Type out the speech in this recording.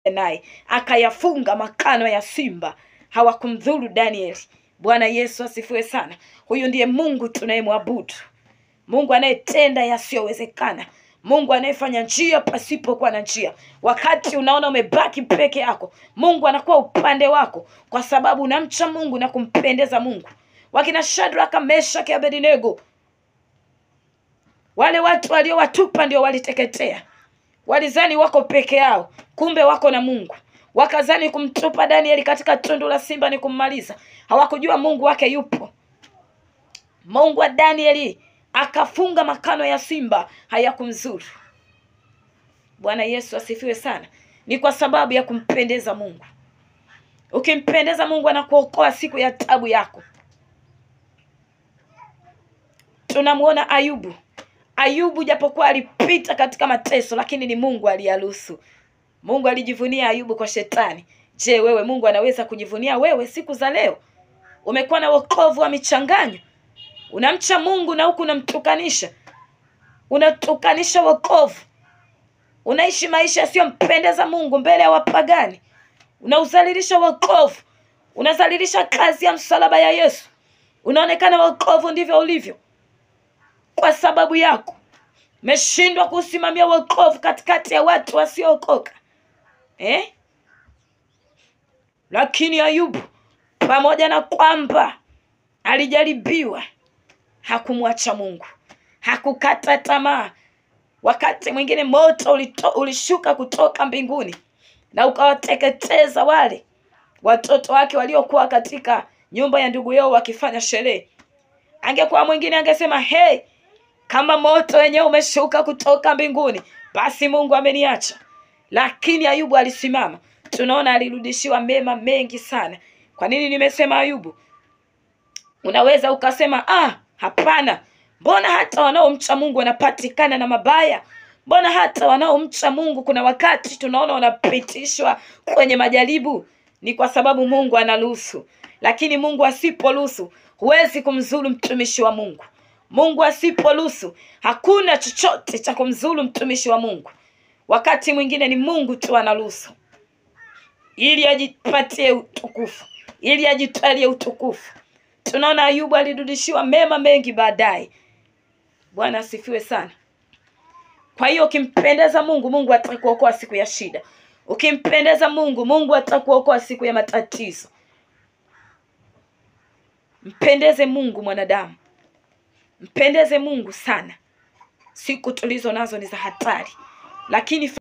Naye akayafunga makano ya simba, hawakumdhuru Danieli. Bwana Yesu asifiwe sana. Huyu ndiye Mungu tunayemwabudu, Mungu anayetenda yasiyowezekana, Mungu anayefanya njia pasipokuwa na njia. Wakati unaona umebaki peke yako, Mungu anakuwa upande wako, kwa sababu unamcha Mungu na kumpendeza Mungu. Wakina Shadraka, Meshaki, Abednego, wale watu waliowatupa ndio waliteketea. Walizani wako peke yao, kumbe wako na Mungu. Wakazani kumtupa Danieli katika tundu la simba ni kummaliza. Hawakujua Mungu wake yupo. Mungu wa Danieli akafunga makano ya simba, hayakumzuru. Bwana Yesu asifiwe sana. Ni kwa sababu ya kumpendeza Mungu. Ukimpendeza Mungu anakuokoa siku ya tabu yako. Tunamuona Ayubu. Ayubu japokuwa alipita katika mateso, lakini ni Mungu aliyaruhusu. Mungu alijivunia Ayubu kwa shetani. Je, wewe Mungu anaweza kujivunia wewe siku za leo? Umekuwa na wokovu wa michanganyo. Unamcha Mungu na huku unamtukanisha. Unatukanisha wokovu. Unaishi maisha yasiyompendeza Mungu mbele ya wapagani. Unauzalilisha wokovu. Unazalilisha kazi ya msalaba ya Yesu. Unaonekana wokovu ndivyo ulivyo. Kwa sababu yako umeshindwa kusimamia wokovu katikati ya watu wasiookoka. Lakini Ayubu, pamoja na kwamba alijaribiwa, hakumwacha Mungu, hakukata tamaa. Wakati mwingine moto ulishuka kutoka mbinguni na ukawateketeza wale watoto wake waliokuwa katika nyumba ya ndugu yao wakifanya sherehe. Angekuwa mwingine angesema, hey, kama moto wenyewe umeshuka kutoka mbinguni, basi Mungu ameniacha. Lakini Ayubu alisimama. Tunaona alirudishiwa mema mengi sana. Kwa nini nimesema Ayubu? Unaweza ukasema, hapana, mbona hata wanaomcha Mungu wanapatikana na mabaya? Mbona hata wanaomcha Mungu kuna wakati tunaona wanapitishwa kwenye majaribu? Ni kwa sababu Mungu anaruhusu. Lakini Mungu asiporuhusu, huwezi kumzuru mtumishi wa Mungu. Mungu asiporuhusu, hakuna chochote cha kumzuru mtumishi wa Mungu. Wakati mwingine ni Mungu tu anaruhusu, ili ajipatie utukufu, ili ajitwalie utukufu. Tunaona Ayubu alirudishiwa mema mengi baadaye. Bwana asifiwe sana. Kwa hiyo ukimpendeza Mungu, Mungu atakuokoa siku ya shida. Ukimpendeza Mungu, Mungu atakuokoa siku ya matatizo. Mpendeze Mungu mwanadamu. Mpendeze Mungu sana. Siku tulizo nazo ni za hatari. Lakini